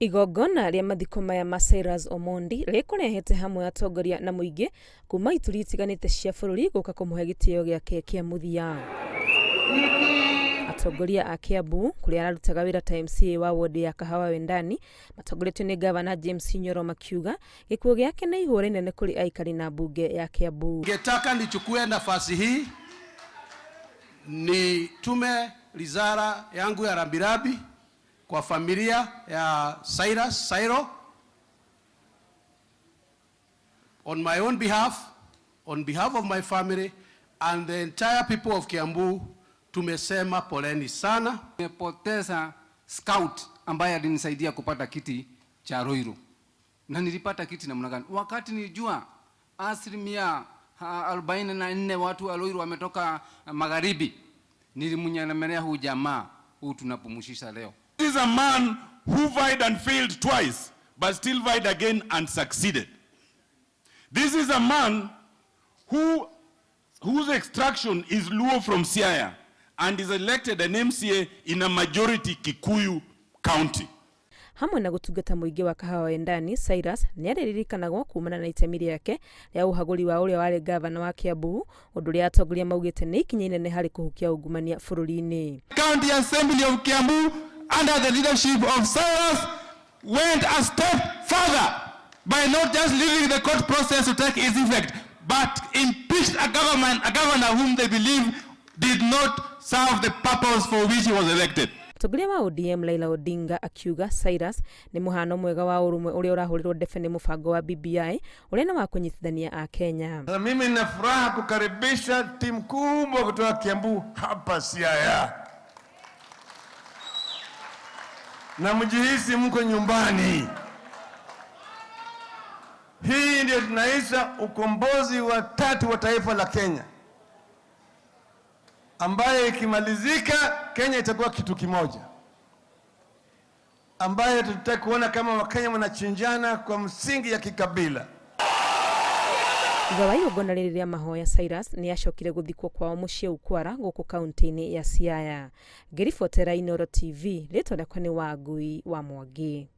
Igongona rĩa mathiko maya ma Cyrus Omondi rĩkũrehete hamwe atongoria na mũingĩ kuma ituri itiganĩte cia bũrũri gũka kũmũhe gĩtĩo gĩake kĩa mũthia. Atongoria a Kiambu kũrĩa ararutaga wĩra ta MCA wa ward ya Kahawa Wendani matongoretio nĩ Gavana James Nyoro makiuga gĩkuũ gĩake nĩ ihũra inene kũrĩ aikari na mbunge ya Kiambu. Ningetaka nichukue nafasi hii nitume risala yangu ya rambirambi kwa familia ya Cyrus Sairo on my own behalf, on behalf of my family and the entire people of Kiambu, tumesema poleni sana. Nimepoteza scout ambaye alinisaidia kupata kiti cha Ruiru. Na nilipata kiti namna gani? Wakati nilijua 44% watu wa Ruiru wametoka magharibi, nilimnyemelea huyu jamaa huu tunapumushisha leo. This is a man who vied and failed twice, but still vied again and succeeded. This is a man whose extraction is Luo from Siaya and is elected an MCA in a majority Kikuyu county. Hamwe na gũtungata mũingĩ wa Kahawa Wendani, Cyrus nĩ arĩririkanagwo kumana na itemi rĩake rĩa ũhagũri wa ũrĩa warĩ ngavana wa Kiambu, ũndũ ũrĩa atongoria maugĩte nĩ ikinya inene harĩ kũhukia ungumania bũrũri-inĩ. County Assembly of Kiambu under the leadership of Cyrus went a step further by not just leaving the court process to take its effect, but impeached a governor whom they believe did not serve the purpose for which he was elected. Mũtongoria wa ODM Raila Odinga akiuga Cyrus nĩ mũhano mwega wa ũrũmwe ũrĩa ũrahũrĩrwo ndebe nĩ mũbango wa BBI ũrĩa nĩ wa kũnyitithania a Kenya. Sasa mimi nina furaha kukaribisha timu kubwa kutoka Kiambu hapa Siaya, na mjihisi mko nyumbani. Hii ndio tunaita ukombozi wa tatu wa taifa la Kenya, ambaye ikimalizika Kenya itakuwa kitu kimoja, ambaye tutaki kuona kama Wakenya wanachinjana kwa msingi ya kikabila. Thutha wa igongona rĩrĩ rĩa mahoya, Cyrus nĩ acokire gũthikwo kwao mũciĩ Ukwara gũkũ kaunti-inĩ ya Siaya. Ngĩribotera Inooro TV, rĩtwa rĩakwa nĩ Wangui wa Mwangi.